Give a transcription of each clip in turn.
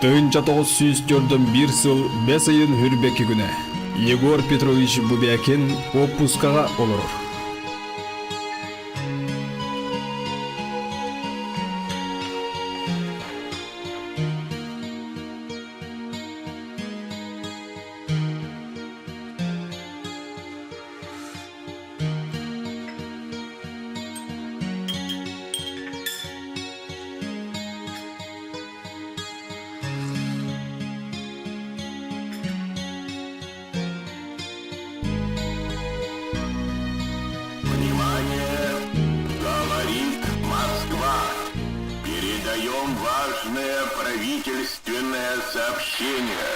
1941 сыл бэс ыйын хүрбэки күнэ Егор Петрович Бубякин уоппускаҕа олорор. Внимание! Говорит Москва! Передаем важное правительственное сообщение.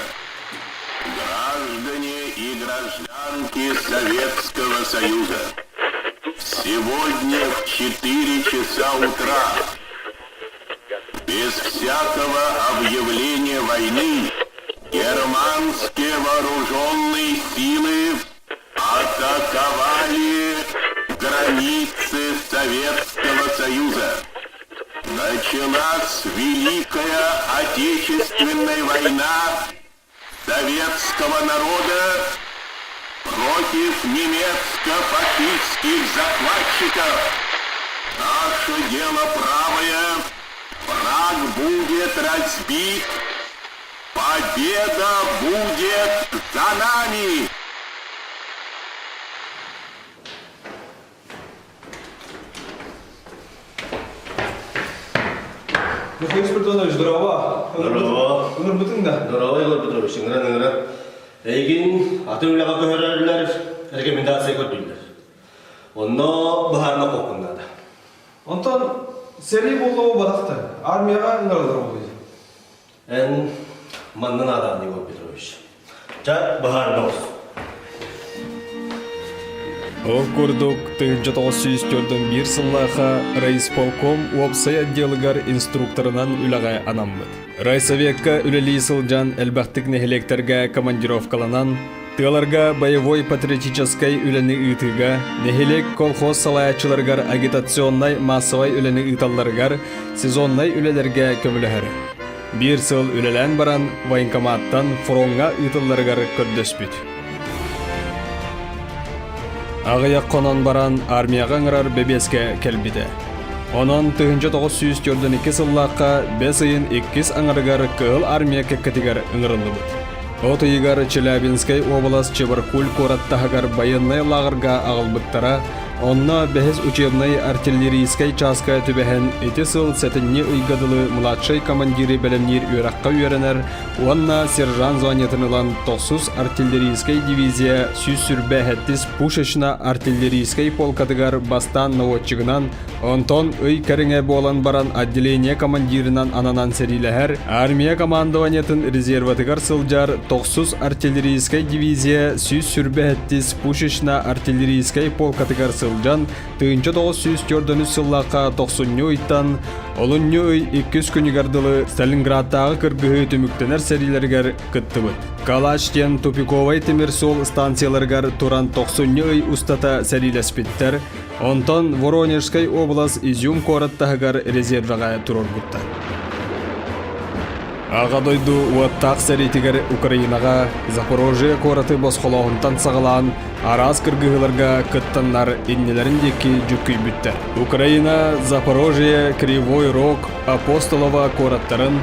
Граждане и гражданки Советского Союза, сегодня в 4 часа утра без всякого объявления войны германские вооруженные силы атаковали границы Советского Союза. Началась Великая Отечественная война советского народа против немецко-фашистских захватчиков. Наше дело правое, враг будет разбит, победа будет за нами! Михаил Спиридонович, здорово. Здорово. Ынырбытыҥ да? Здорово, Егор Петрович. Ыҥыран ыҥыран. Эйигин атын үлэҕэ көһөрөллөр, рекомендация көрдүүллэр. Онно быһаарына куоппун наада. Онтон сэрии буолуо батахта. Армияҕа ыҥыраллар буолуо. Эн манна наада, Егор Петрович. Ча быһаарбабыт. Ол курдук, 1941 сыллааха райисполком уопсай отделыгар инструкторынан үлэҕэ анаммыт. Райсовекка үлэлии сылдьан элбэхтик нэһилиэктэргэ командировкаланан, тыаларга боевой патриотическай үлэни ыытыыга, нэһилиэк колхоз салайааччыларыгар агитационнай массовай үлэни ыыталларыгар сезоннай үлэлэргэ көмөлөһөр. Биир сыл үлэлээн баран военкоматтан фроҥҥа ыытылларыгар көрдөспүт. Аҕыйах хонон баран армияҕа ыҥырар бэбиэскэ кэлбитэ. Онон 1942 сыллаахха бэс ыйын иккис аҥарыгар Кыһыл Армия кэккэтигэр ыҥырыллыбыт. От ыйыгар Челябинскай уобалас Чебаркуль куорат таһыгар байыаннай лааҕырга аҕалбыттара Онно бэһис учебнай артиллерийскай чааска түбэһэн ити сыл сэтинньи ыйга дылы младшай командиры бэлэмниир үөрэххэ үөрэнэр уонна сержант званиетын ылан тохсус артиллерийскай дивизия 127 пушечно артиллерийскай полкатыгар бастаан наводчигынан, онтон ый кэриҥэ буолан баран отделение командирынан ананан сэриилэһэр, армия командованиетын резерватыгар сылдьар тохсус артиллерийскай дивизия 127 пушечно-артиллерийскай полкатыгар сылдьан 1943 сыллаахха тохсунньу ыйтан олунньу ый иккис күнүгэр дылы Сталинградтааҕы кыргыһыы түмүктэнэр сэриилэригэр кыттыбыт. Калач диэн тупиковай тимир суол станцияларыгар туран тохсунньу ый устата сэриилэспиттэр, онтон Воронежскай область Изюм куорат таһыгар резервэҕэ туруорбуттар. Аҕа дойду уоттаах сэриитигэр Украинаҕа Запорожье куораты босхолооһунтан саҕалаан араас кыргыһыыларга кыттаннар иннилэрин диэки дьүккүйбүттэр. Украина Запорожье, Кривой Рог, Апостолова куораттарын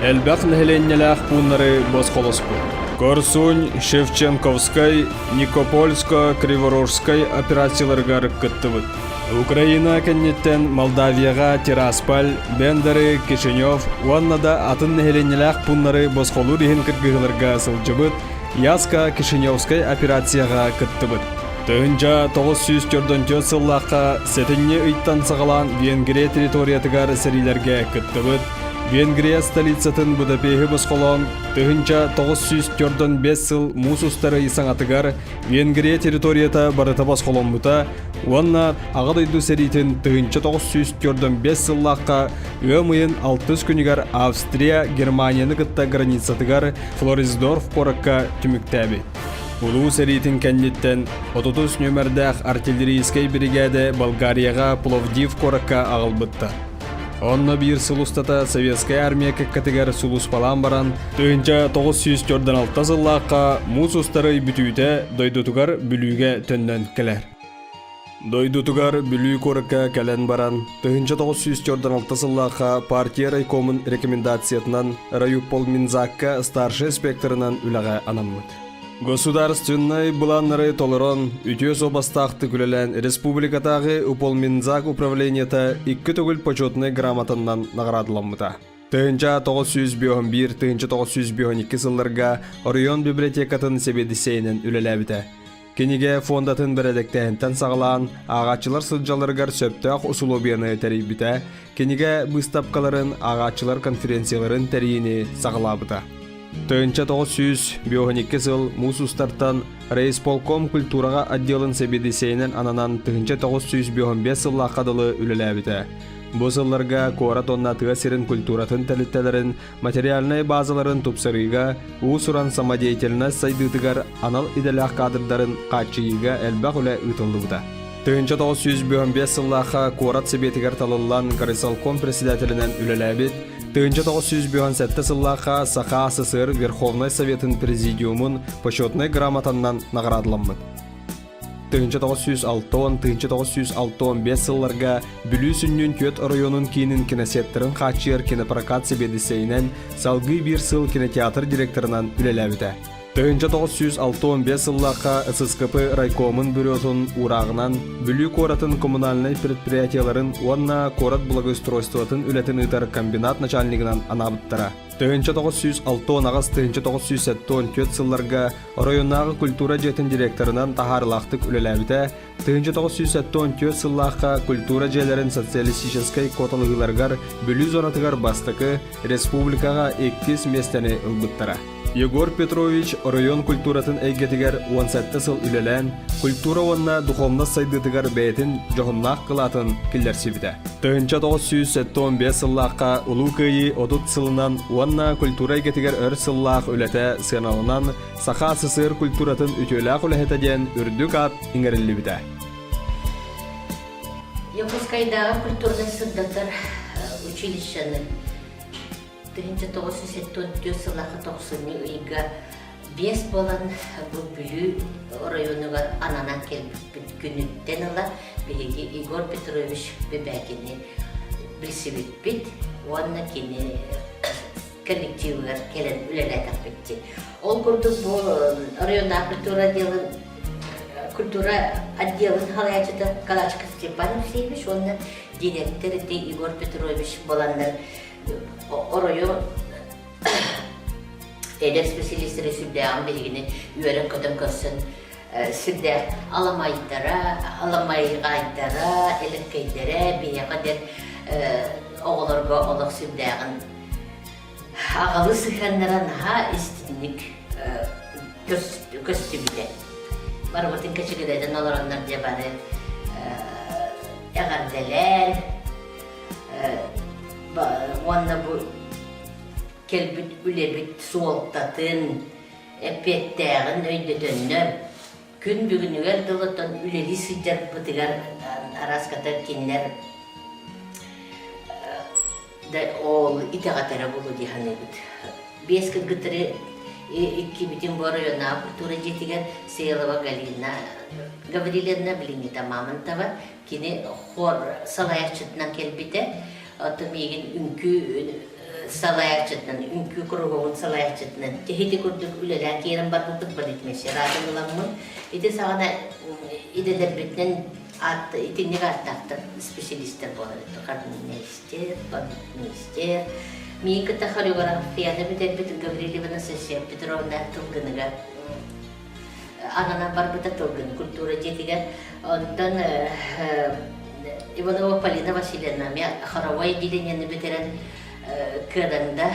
элбэх нэһилиэнньэлээх пууннары босхолоспут. Корсунь, Шевченковскай, Никопольско-Криворожскай операцияларыгар кыттыбыт. Украина кэнниттэн Молдавияҕа Тирасполь, Бендеры, Кишинев уонна да атын нэһилиэнньэлээх пууннары босхолуур иһин кыргыһыыларга сылдьыбыт Яско-Кишиневскай операцияҕа кыттыбыт. 1944 сыллаахха сэтинньи ыйтан саҕалаан Венгрия территориятыгар сэриилэргэ кыттыбыт. Венгрия столицатын Будапеһы босхолоон 1945 сыл муус устар ый саҥатыгар Венгрия территорията барыта босхоломмута уонна Аҕа дойду сэриитин 1945 сыллаахха ыам ыйын алтыс күнүгэр Австрия Германияны кытта границатыгар Флорисдорф куоракка түмүктээбит. Улуу сэриитин кэнниттэн 33 нүөмэрдээх артиллерийскай биригээдэ Болгарияҕа Пловдив куоракка аҕалбыттар. Онно биир сыл устата Советскай армия кэккэтигэр сулууспалаан баран, 1946 сыллаахха муус устар ый бүтүүтэ дойдутугар Бүлүүгэ төннөн кэлэр. Дойдутугар Бүлүү куоракка кэлэн баран, 1946 сыллаахха партия райкомун рекомендациятынан райуполминзакка старшай инспекторынан үлэҕэ анаммыт. Государственнай былааннары толорон, үтүө суобастаахтык үлэлээн республикатааҕы Уполминзак управлениета икки төгүл почетнай грамотаннан наҕараадаламмыта. 1951 1952 сылларга оройуон библиотекатын сэбиэдиссэйинэн үлэлээбитэ. Кинигэ фондатын бэрэдэктээһинтэн саҕалаан, ааҕааччылар сылдьалларыгар сөптөөх усулуобуйаны тэрийбитэ, кинигэ быыстапкаларын, ааҕааччылар конференцияларын тэрийиини саҕалаабыта. 1952 сыл муус устартан райисполком культураҕа отделын сэбиэдиссэйинэн ананан 1955 сыллаахха дылы үлэлээбитэ. Бу сылларга куорат уонна тыа сирин культуратын тэрилтэлэрин материальнай базаларын тупсарыыга, уус-уран самодеятельность сайдыытыгар анал идэлээх кадрдарын хааччыйыыга элбэх үлэ ыытыллыбыта. 1955 сыллаахха куорат сэбиэтигэр талыллан горисполком председателинэн үлэлээбит, 1957 сыллаахха Саха СССР Верховнай Советын Президиумун почетнай грамотаннан наҕараадаламмыт. 1960-1965 сылларга Бүлүү сүнньүн түөрт оройуонун киинин киносеттарын хааччыйар кинопрокат сэбиэдиссэйинэн салгыы биир сыл кинотеатр директорынан үлэлээбитэ. 1965 сыллаахха ССКП райкомун бюротун уурааҕынан Бүлүү куоратын коммунальнай предприятиеларын уонна куорат благоустройствотын үлэтин ыытар комбинат начальнигынан анаабыттара. 1968-1974 сылларга оройуоннааҕы культура дьиэтин директорынан таһаарыылаахтык үлэлээбитэ, 1974 сыллаахха культура дьиэлэрин социалистическай куоталаһыыларыгар Бүлүү зонатыгар бастакы, республикаҕа иккис миэстэни ылбыттара. Егор Петрович оройуон культуратын эйгэтигэр 17 сыл үлэлээн, культура уонна духовность сайдыытыгар бэйэтин дьоһуннаах кылаатын киллэрсибитэ. 1975 сыллаахха Улуу Кыайыы 30 сылынан уонна культура эйгэтигэр өр сыллаах үлэтэ сыаналанан Саха СССР культуратын үтүөлээх үлэһитэ диэн үрдүк аат иҥэриллибитэ. Якутскайдааҕы культурнай сырдатар училищены 1974 сыллаахха тохсунньу ыйга биэс буолан бу Бүлүү оройуонугар ананан кэлбиппит күнүттэн ыла биһиги Егор Петрович Бэбээкини билсибиппит уонна кини коллективыгар кэлэн үлэлээтэхпит. Ол курдук бу оройуоннаах культура отделын культура отделын салайааччыта Калачков Степан Алексеевич уонна директор Егор Петрович буоланнар оройу эдэр специалистары сүрдээҕин биһигини үөрэн-көтөн көрсөн сүрдээх аламайдара, аламайҕайдара, элэккэйдэрэ биһиэхэ диэн оҕолорго олох сүрдээҕин аҕалыы сыһыаннара наһаа истинник көстүбүтэ. Барыбытын кэчигирэтэн олороннор дьэ бары эҕэрдэлээн уонна бу кэлбит үлэбит суолтатын, эппиэттээҕин өйдөтөннөр, күн бүгүнүгэр дылытан үлэлии сылдьарбытыгар араас ката кинилэр да ол итэҕэтэрэ буолуо дии саныыбыт. Биэс кыргыттары иккибитин бу оройуоннааҕы культура дьиэтигэр Селова Галина Гаврильевна билиҥҥитэ Мамонтова Кини хор салайааччытынан кэлбитэ. Оттон миигин үҥкүү салайааччытынан, үҥкүү кругун салайааччытынан ити курдук үлэлээн киирэн барбыппыт балетмейстер аатын ыламмын. Ити саҕана идэлэрбитинэн аат итинник ааттаахтар специалистэр буолар хормейстер, балетмейстер. Миигин кытта хореографияны бүтэрбит Гаврильева Анастасия Петровна Тылгыныга ананан барбыта Тылгын культура дьиэтигэр. Онтон Иванова Полина Васильевна эмиэ хоровой отделениены бүтэрэн Кыадаҥда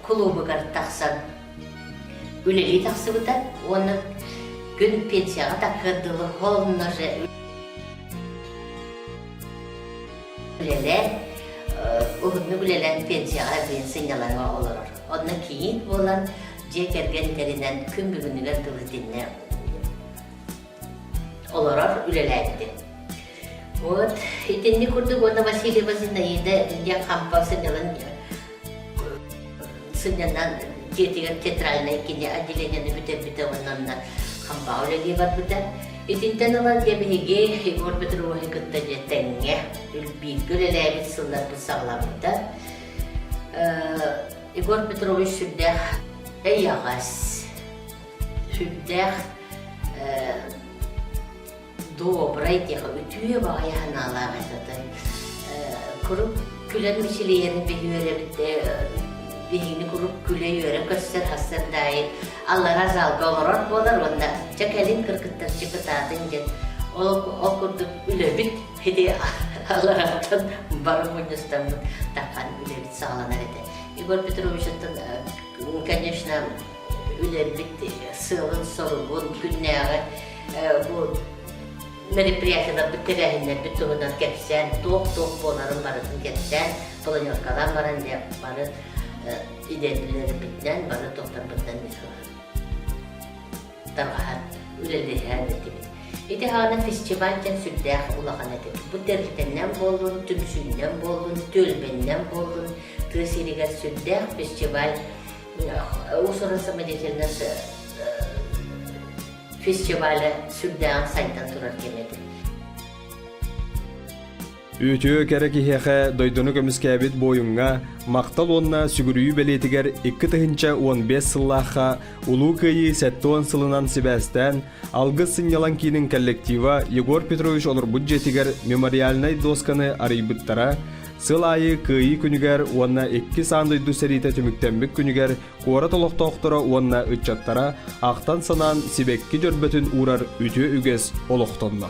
кулуубугар тахсан үлэлии тахсыбыта уонна күн пенсияҕа таххыар дылы холно же үлэлээн уһуннук үлэлээн пенсияҕа билин сынньалаҥҥа олорор. Онно кийиит буолан дьиэ кэргэн тэринэн күн бүгүнүгэр дылы итиннэ олорор үлэлээбитэ. Вот итинник курдук уонна Васильева Зинаида диэн хампа сынньалан сынньанан дьиэтигэр театральнай кини отделениены бүтэрбитэ уонна онно хампаҕа үлэлии барбыта. Итинтэн ылан дьэ биһиги Егор Петровиһы кытта дьэ тэҥҥэ бииргэ үлэлээбит сылларбыт саҕаламмыта. Егор Петрович сүрдээх эйэҕэс, сүрдээх добрай диэхэ үтүө баҕайы санаалаах этэ. Куруук күлэн мичилийэн биһи үөрэбит биһигини куруук күлэ-үөрэ көрсөр сарсыарда аайы аллара залга олорор буолар уонна чэ кэлин кыргыттар чэ кытаатын диэн ол, ол курдук үлэбит ити аллараттан бары мунньустаммыт таххан үлэбит саҕаланар этэ. Егор Петровичтан конечно үлэбит сыалын-соругун күннээҕи бу мероприятиеларбыт тэрээһиннэрбит туһунан кэпсээн, туох-туох буоларын барытын кэпсээн, планеркалаан баран дьэ бары идэлэрбитинэн, бары туохтарбытынан тарҕаһан үлэлэһэн этибит. Ити хаана фестиваль диэн сүрдээх улахан этэ. Бу тэрилтэннэн буоллун, түмсүүннэн буоллун, түөлбэннэн буоллун, тыа сиригэр сүрдээх фестиваль уус-уран самодеятельность фестиваля сүрдээҕин сайдан турар кэмэ этэ. Үтүө кэрэ киһиэхэ дойдуну көмүскээбит буойуҥҥа махтал уонна сүгүрүйүү бэлиэтигэр 2015 сыллаахха Улуу Кыайыы 70 сылынан сибээстээн Алгыс сынньалаҥ киинин коллектива Егор Петрович олорбут дьиэтигэр мемориальнай досканы арыйбыттара, сыл аайы Кыайыы күнүгэр уонна Иккис аан дойду сэриитэ түмүктэммит күнүгэр куорат олохтоохторо уонна ыччаттара ахтан-санаан сибэкки дьөрбөтүн уурар үтүө үгэс олохтонно.